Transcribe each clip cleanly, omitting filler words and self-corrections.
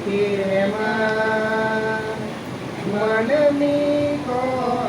रे ᱢᱟᱹᱱᱢᱤ ᱠᱚ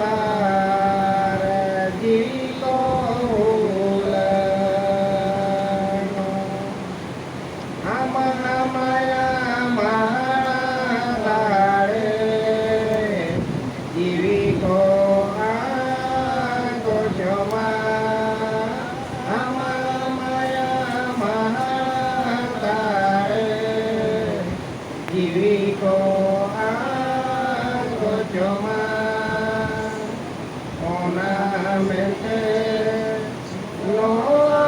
ᱟᱨ ᱡᱤᱣᱤ ᱠᱚ ᱦᱩᱞᱟᱹᱝ ᱟᱢᱟᱜ ᱢᱟᱭᱟ ᱢᱟᱦᱟᱲᱟ ᱫᱟᱲᱮ ᱡᱤᱣᱤ ᱠᱚ ᱟᱜᱚᱡᱚᱢᱟ ᱟᱢᱟᱜ ᱢᱟᱭᱟ ᱢᱟᱦᱟᱲᱟ ᱫᱟᱲᱮ ᱡᱤᱣᱤ ᱠᱚ ᱟᱜᱚᱡᱚᱢᱟ ᱚᱱᱟ ᱢᱮᱱᱛᱮ ᱱᱚᱣᱟ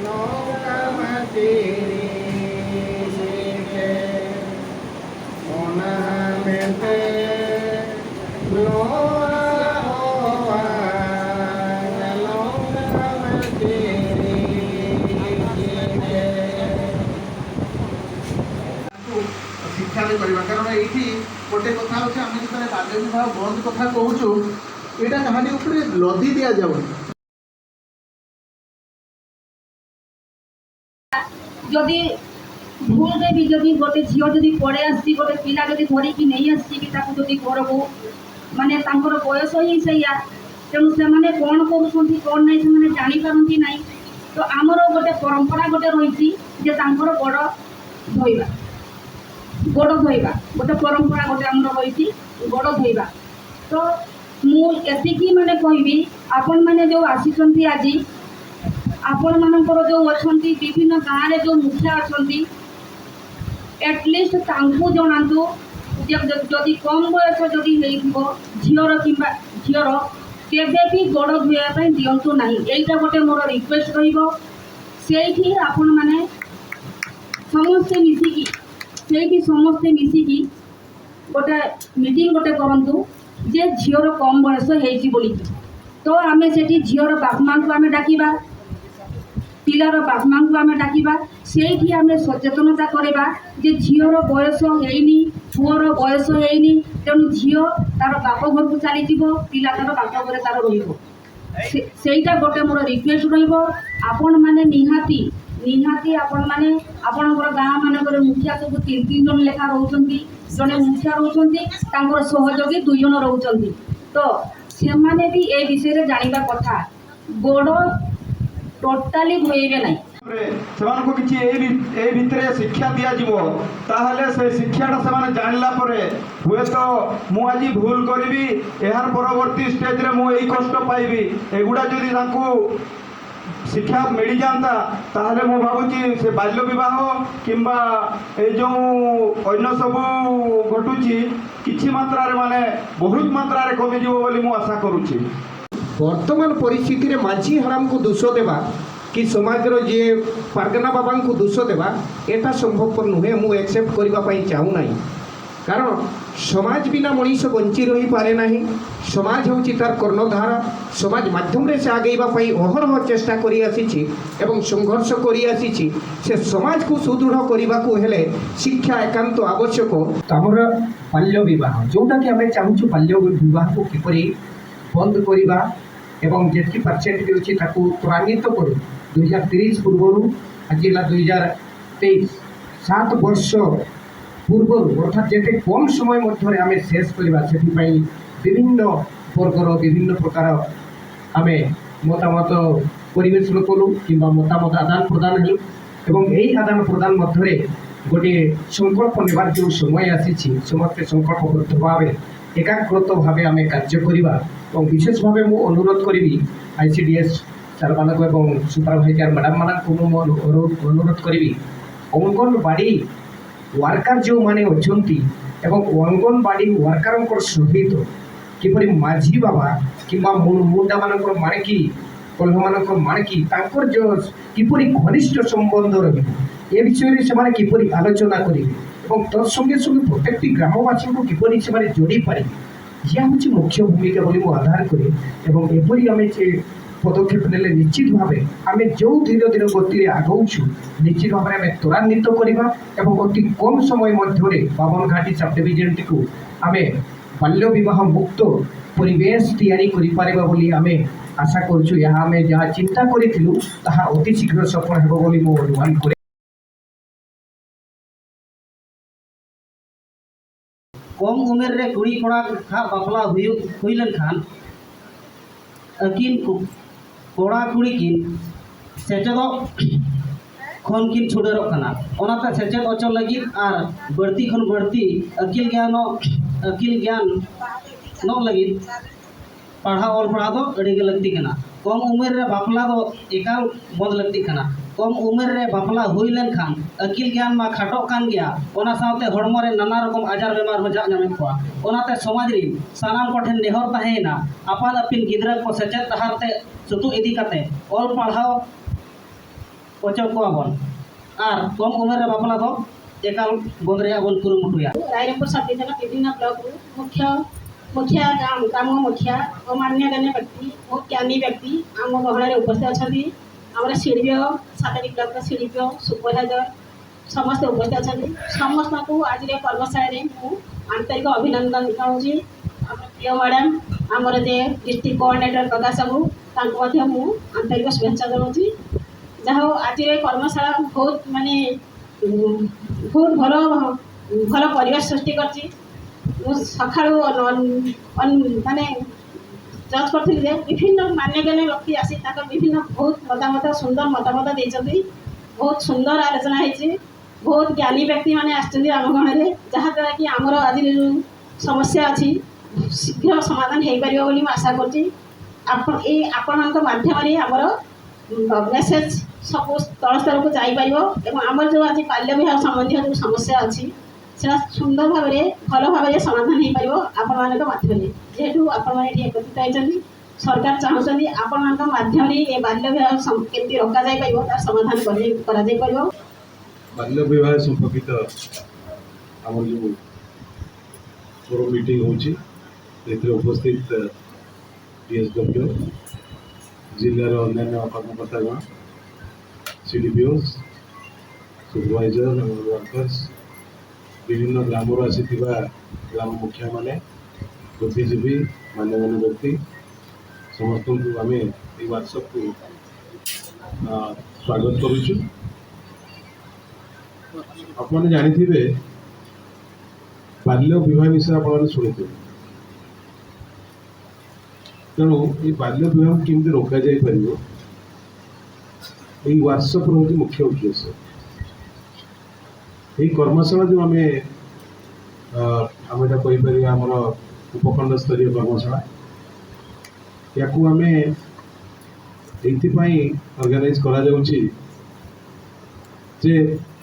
ᱱᱚᱝᱠᱟ ᱢᱟᱛᱤᱨᱤ ᱚᱱᱟ ᱢᱮᱱᱛᱮ ᱱᱚᱣᱟ ᱱᱚᱝᱠᱟ ᱢᱟᱛᱤᱨᱤ। ଶିକ୍ଷା ବି କରିବା, କାରଣ ଏଇଠି ଗୋଟେ କଥା ହେଉଛି, ଆମେ ଯେତେବେଳେ ବାଲ୍ୟ ବିବାହ ବନ୍ଦ କଥା କହୁଛୁ, ଏଇଟା କାହାରି ଉପରେ ଲଦି ଦିଆଯାଉନି। ଯଦି ଭୁଲରେ ବି ଯଦି ଗୋଟେ ଝିଅ ଯଦି ପଳେଇ ଆସିଛି, ଗୋଟେ ପିଲା ଯଦି ଧରିକି ନେଇ ଆସିଛି କି ତାକୁ ଯଦି ଘରକୁ, ମାନେ ତାଙ୍କର ବୟସ ହିଁ ସେଇଆ, ତେଣୁ ସେମାନେ କ'ଣ କରୁଛନ୍ତି କ'ଣ ନାହିଁ ସେମାନେ ଜାଣିପାରନ୍ତି ନାହିଁ। ତ ଆମର ଗୋଟେ ପରମ୍ପରା ଗୋଟେ ରହିଛି ଯେ ତାଙ୍କର ଗୋଡ଼ ଧୋଇବା, ଗୋଡ଼ ଧୋଇବା ଗୋଟେ ପରମ୍ପରା ଗୋଟେ ଆମର ରହିଛି, ଗୋଡ଼ ଧୋଇବା। ତ ମୁଁ ଏତିକି ମାନେ କହିବି, ଆପଣମାନେ ଯେଉଁ ଆସିଛନ୍ତି ଆଜି, ଆପଣମାନଙ୍କର ଯେଉଁ ଅଛନ୍ତି ବିଭିନ୍ନ ଗାଁରେ ଯେଉଁ ମୁଖିଆ ଅଛନ୍ତି, ଆଟଲିଷ୍ଟ ତାଙ୍କୁ ଜଣାନ୍ତୁ ଯେ ଯଦି କମ୍ ବୟସ ଯଦି ହେଇଥିବ ଝିଅର କିମ୍ବା ଝିଅର, କେବେ ବି ଗୋଡ଼ ଧୋଇବା ପାଇଁ ଦିଅନ୍ତୁ ନାହିଁ। ଏଇଟା ଗୋଟେ ମୋର ରିକ୍ୱେଷ୍ଟ ରହିବ। ସେଇଠି ଆପଣମାନେ ସମସ୍ତେ ମିଶିକି, ସେଇଠି ସମସ୍ତେ ମିଶିକି ଗୋଟେ ମିଟିଂ ଗୋଟେ କରନ୍ତୁ ଯେ ଝିଅର କମ୍ ବୟସ ହେଇଛି ବୋଲିକି। ତ ଆମେ ସେଠି ଝିଅର ବାପା ମାଆଙ୍କୁ ଆମେ ଡାକିବା, ପିଲାର ବାପା ମାଆଙ୍କୁ ଆମେ ଡାକିବା। ସେଇଠି ଆମେ ସଚେତନତା କରିବା ଯେ ଝିଅର ବୟସ ହେଇନି, ପୁଅର ବୟସ ହେଇନି, ତେଣୁ ଝିଅ ତାର ବାପ ଘରକୁ ଚାଲିଯିବ, ପିଲା ତାର ବାପ ଘରେ ତାର ରହିବ। ସେଇଟା ଗୋଟେ ମୋର ରିକ୍ୱେଷ୍ଟ ରହିବ। ଆପଣମାନେ ନିହାତି ନିହାତି ଆପଣମାନେ ଆପଣଙ୍କର ଗାଁ ମାନଙ୍କରେ ମୁଖିଆ ସବୁ ତିନି ତିନି ଜଣ ଲେଖା ରହୁଛନ୍ତି। ଜଣେ ମୁଖିଆ ରହୁଛନ୍ତି, ତାଙ୍କର ସହଯୋଗୀ ଦୁଇ ଜଣ ରହୁଛନ୍ତି। ତ ସେମାନେ ବି ଏ ବିଷୟରେ ଜାଣିବା କଥା, ଗୋଡ଼ ଟୋଟାଲି ଧୋଇବେ ନାହିଁ। ସେମାନଙ୍କୁ କିଛି ଏଇ ଭିତରେ ଶିକ୍ଷା ଦିଆଯିବ, ତାହେଲେ ସେ ଶିକ୍ଷାଟା ସେମାନେ ଜାଣିଲା ପରେ ହୁଏତ ମୁଁ ଆଜି ଭୁଲ କରିବି, ଏହାର ପରବର୍ତ୍ତୀ ଷ୍ଟେଜରେ ମୁଁ ଏଇ କଷ୍ଟ ପାଇବି, ଏଗୁଡ଼ା ଯଦି ତାଙ୍କୁ ଶିକ୍ଷା ମିଳିଯାଆନ୍ତା, ତାହେଲେ ମୁଁ ଭାବୁଛି ସେ ବାଲ୍ୟ ବିବାହ କିମ୍ବା ଏଇ ଯେଉଁ ଅନ୍ୟ ସବୁ ଘଟୁଛି, କିଛି ମାତ୍ରାରେ, ମାନେ ବହୁତ ମାତ୍ରାରେ କମିଯିବ ବୋଲି ମୁଁ ଆଶା କରୁଛି। ବର୍ତ୍ତମାନ ପରିସ୍ଥିତିରେ ମାଝି ହାରାମକୁ ଦୋଷ ଦେବା କି ସମାଜର ଯିଏ ପାରଗାନା ବାବାଙ୍କୁ ଦୋଷ ଦେବା, ଏଟା ସମ୍ଭବପର ନୁହେଁ। ମୁଁ ଆକ୍ସେପ୍ଟ କରିବା ପାଇଁ ଚାହୁଁନାହିଁ, କାରଣ ସମାଜ ବିନା ମଣିଷ ବଞ୍ଚି ରହିପାରେ ନାହିଁ। ସମାଜ ହେଉଛି ତାର କର୍ଣ୍ଣଧାର। ସମାଜ ମାଧ୍ୟମରେ ସେ ଆଗେଇବା ପାଇଁ ଅହରହ ଚେଷ୍ଟା କରିଆସିଛି ଏବଂ ସଂଘର୍ଷ କରିଆସିଛି। ସେ ସମାଜକୁ ସୁଦୃଢ଼ କରିବାକୁ ହେଲେ ଶିକ୍ଷା ଏକାନ୍ତ ଆବଶ୍ୟକ। ତ ଆମର ବାଲ୍ୟ ବିବାହ ଯେଉଁଟାକି ଆମେ ଚାହୁଁଛୁ, ବାଲ୍ୟ ବିବାହକୁ କିପରି ବନ୍ଦ କରିବା ଏବଂ ଯେତିକି ପରସେଣ୍ଟ ବି ଅଛି ତାକୁ ତ୍ୱରାନ୍ୱିତ କରୁ 2030 ପୂର୍ବରୁ। ଆଜି ହେଲା 2023, 7 ବର୍ଷ ପୂର୍ବରୁ, ଅର୍ଥାତ୍ ଯେତେ କମ୍ ସମୟ ମଧ୍ୟରେ ଆମେ ଶେଷ କରିବା, ସେଥିପାଇଁ ବିଭିନ୍ନ ବର୍ଗର ବିଭିନ୍ନ ପ୍ରକାର ଆମେ ମତାମତ ପରିବେଷଣ କଲୁ କିମ୍ବା ମତାମତ ଆଦାନ ପ୍ରଦାନ ହେଲୁ ଏବଂ ଏହି ଆଦାନ ପ୍ରଦାନ ମଧ୍ୟରେ ଗୋଟିଏ ସଂକଳ୍ପ ନେବାର ଯେଉଁ ସମୟ ଆସିଛି, ସମସ୍ତେ ସଂକଳ୍ପବଦ୍ଧ ଭାବେ, ଏକାଗ୍ରତ ଭାବେ ଆମେ କାର୍ଯ୍ୟ କରିବା। ଏବଂ ବିଶେଷ ଭାବେ ମୁଁ ଅନୁରୋଧ କରିବି ଆଇସିଡିଏସ୍ ସାର୍ମାନଙ୍କୁ ଏବଂ ସୁପରଭାଇଜର ମ୍ୟାଡ଼ାମମାନଙ୍କୁ, ମୁଁ ଅନୁରୋଧ କରିବି, ଅଙ୍ଗନବାଡ଼ି ୱାର୍କର ଯେଉଁମାନେ ଅଛନ୍ତି ଏବଂ ଅଙ୍ଗନବାଡ଼ି ୱାର୍କରଙ୍କ ସହିତ କିପରି ମାଝି ବାବା କିମ୍ବା ମୁଣ୍ଡାମାନଙ୍କର ମାଣିକି, କହ୍ଲମାନଙ୍କର ମାଣିକି, ତାଙ୍କର ଯେଉଁ କିପରି ଘନିଷ୍ଠ ସମ୍ବନ୍ଧ ରହିବ, ଏ ବିଷୟରେ ସେମାନେ କିପରି ଆଲୋଚନା କରିବେ ଏବଂ ତତ୍ସଙ୍ଗେ ସଙ୍ଗେ ପ୍ରତ୍ୟେକଟି ଗ୍ରାମବାସୀଙ୍କୁ କିପରି ସେମାନେ ଯୋଡ଼ି ପାରିବେ, ଏହା ହେଉଛି ମୁଖ୍ୟ ଭୂମିକା ବୋଲି ମୁଁ ଆଧାର କରେ। ଏବଂ ଏପରି ଆମେ ଯେ ପଦକ୍ଷେପ ନେଲେ ନିଶ୍ଚିତ ଭାବେ ଆମେ ଯେଉଁ ଧୀର ଧୀର ଗତିରେ ଆଗଉଛୁ, ନିଶ୍ଚିତ ଭାବରେ ଆମେ ତ୍ୱରାନ୍ୱିତ କରିବା ଏବଂ ଅତି କମ୍ ସମୟ ମଧ୍ୟରେ ବାମନଘାଟି ସବ୍ ଡିଭିଜନଟିକୁ ଆମେ ବାଲ୍ୟ ବିବାହ ମୁକ୍ତ ପରିବେଶ ତିଆରି କରିପାରିବା ବୋଲି ଆମେ ଆଶା କରୁଛୁ। ଏହା ଆମେ ଯାହା ଚିନ୍ତା କରିଥିଲୁ, ତାହା ଅତି ଶୀଘ୍ର ସଫଳ ହେବ ବୋଲି ମୁଁ ଅନୁମାନ କରେ। कम उमेर रे कुड़ी कोड़ा खा बापला हुई लेनखान अकिन कोड़ा कुड़ी किन सेचेदोग खन किन छुडरक कना। ओनाते सेचेद अचो लगी are बढ़ती खन बढ़ती अकिल ज्ञान नो लगी पढ़ाव ऑल पढ़ाव दो अड़ी गे लगती कना। कम उमेर रे बापला दो एकाल बंद लगती कना। कम उमेर रे बापला हुई लेनखान अकिल ज्ञान मा खाटो कान गया, ओना सावते हड़मो रे नाना रकम आजार बेमार हो जा नामे कोआ। ओनाते समाज रे सानाम कोठेन नेहर ताहेना आपान अपिन गिद्रा को सेचेद डहार ते सुतु इदी कते ऑल पढ़ाव अचो कोआ बन are कम उमेर रे बापला दो एकाल बंद रे बन कुरुमुटुया। रायरंगपुर सब डिवीजन विभिन्न ब्लॉक मुख्य मुखिया ग्राम मुखिया और मान्यगण्य व्यक्ति बहुत ज्ञानी व्यक्ति आम गहन उपस्थित अच्छा। आम सीडीपीओ सातटी ब्लक सीडीपीओ सुपरभाइजर समस्त उपस्थित अच्छा। समस्त को आज कर्मशाला मुझे आंतरिक अभिनंदन जनाऊँगी। आम प्रिय मैडम आमर जे डिस्ट्रिक्ट कोअर्डिनेटर प्रकाश साहू मुझे आंतरिक शुभेच्छा जनाऊँगी। जहाँ आज कर्मशाला बहुत मानते बहुत भल भल परिवेश सृष्टि कर सका माने जज करी विभिन्न मान्यगण्य व्यक्ति आसी विभिन्न बहुत मतामत सुंदर मतामत देते। बहुत सुंदर आलोचना होती, बहुत ज्ञानी व्यक्ति मैंने आम गण में, जहाद्वारा कि आमर आज जो समस्या अच्छी शीघ्र समाधान हो पार बोली आशा कर माध्यम आमर मेसेज सब तल स्तर को जापर आमर जो आज बाल्य विवाह सम्बन्धी जो समस्या अच्छी सेटा सुंदर भाव भल भाव समाधान हो पार आपण माध्यम जेहेतु आपण एकत्रित होती। सरकार चाहते आपण माध्यम ये बाल्य विवाह केमती रोका जाई पार तार समाधान करा जाई पार। बाल्य विवाह संपर्कित आम जो फोरम मीटिंग होची उपस्थित डीएसडब्ल्यू जिलार अन्यान्य कर्मकर्तागण सीडीपीओ सुपरभाइजर वर्कर्स विभिन्न ग्रामर आसी ग्राम मुखिया माने बुद्धिजीवी मान्यगण्य व्यक्ति समस्त को आम वर्कसप को स्वागत करुचु। आपने जानते बाल्य विवाह विषय आपने शुणी, तेणु ये बाल्य विवाह केमती रोका जाई पारिबो ये वर्कसप रो मुख्य उद्देश्य। ये कर्मशाला जो आम कहीपर आमर उपखंड स्तरीय कर्मशाला या आम ये अर्गानाइज करा जे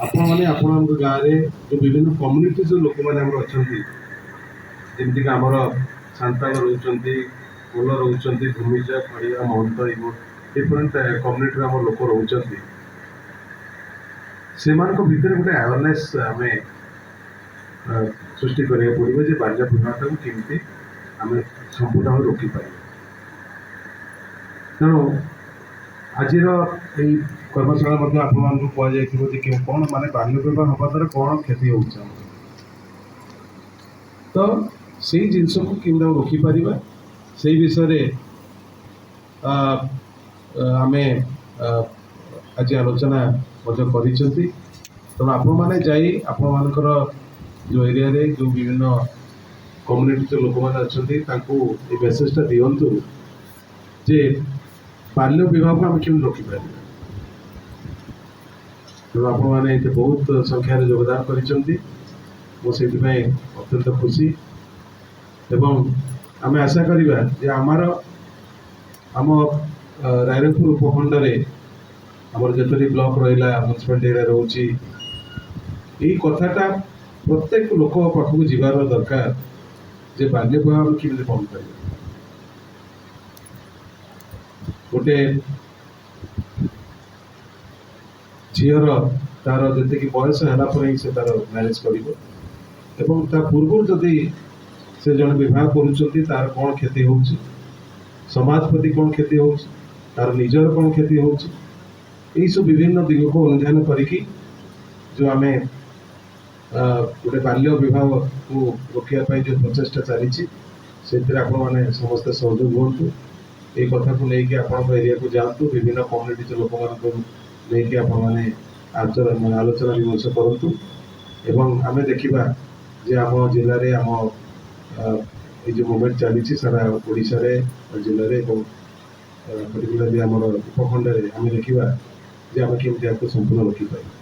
आपण माने आपण गाँ रे जो विभिन्न कम्युनिटी जो लोक मैंने अच्छा, जमीक आमर सान्ताल रोचान, कोल रोचान, भूमिजा, खड़िया, महंत, डिफरेंट कम्युनिटी आम लोक रोचान, से भितर गोटे आवेयरनेस आम सृष्टि करा पड़ो जे बाल्य विवाहटा केमती आम संपूर्ण भाव रोकीपार। तेणु आज कर्मशाला आपन कह कौन माने बाल्य विवाह हवा द्वारा कौन क्षति हो तो से जिनस को केमती रोकीपार से विषय आम आज आलोचना करिसेंती। तेणु आपण मैंने जाई आपण मानकर जो एरिया रे जो विभिन्न कम्युनिटी लोक मैंने अच्छा ये मेसेजटा दिंतु जे बाल्य विवाह को आम केमती रोकीपार। तेणु आपण मैंने बहुत संख्यार योगदान करिसेंती, मुझे अत्यंत खुशी एवं आम आशा करवा जे आमार आम रायरंगपुर उपखंड रे आमर जेतोटी ब्लक रहा म्यूनिसिपालिटी एरिया रोचे ये कथाटा प्रत्येक लोक पाखक जीवार दरकार जे बाल्य विवाह केमती बंद कर। गोटे झीर तार जी बयस है से तार म्यारेज कर पूर्व जदि से जड़े विवाह करुँच तार कौन क्षति हो, समाज प्रति कौन क्षति हो, तार निजर कौन क्षति हो, सब विभिन्न दिग को अनुधान करी जो आम गोटे बाल्य विवाह को रोकने जो प्रचेषा चली से आपण समस्ते सहयोग हूँ। ये कथा को लेकिन आपण एरिया को जातु, विभिन्न कम्युनिटी लोक लेकिन आपण आलोचना विमर्श करूँ एवं आम देखा ଯେ ଆମ ଜିଲ୍ଲାରେ ଆମ ଏଇ ଯେଉଁ ମୁଭମେଣ୍ଟ ଚାଲିଛି ସାରା ଓଡ଼ିଶାରେ, ଜିଲ୍ଲାରେ ଏବଂ ପର୍ଟିକୁଲାରଲି ଆମର ଉପଖଣ୍ଡରେ, ଆମେ ଦେଖିବା ଯେ ଆମେ କେମିତି ଏହାକୁ ସମ୍ପୂର୍ଣ୍ଣ ରୋକିପାରିବା।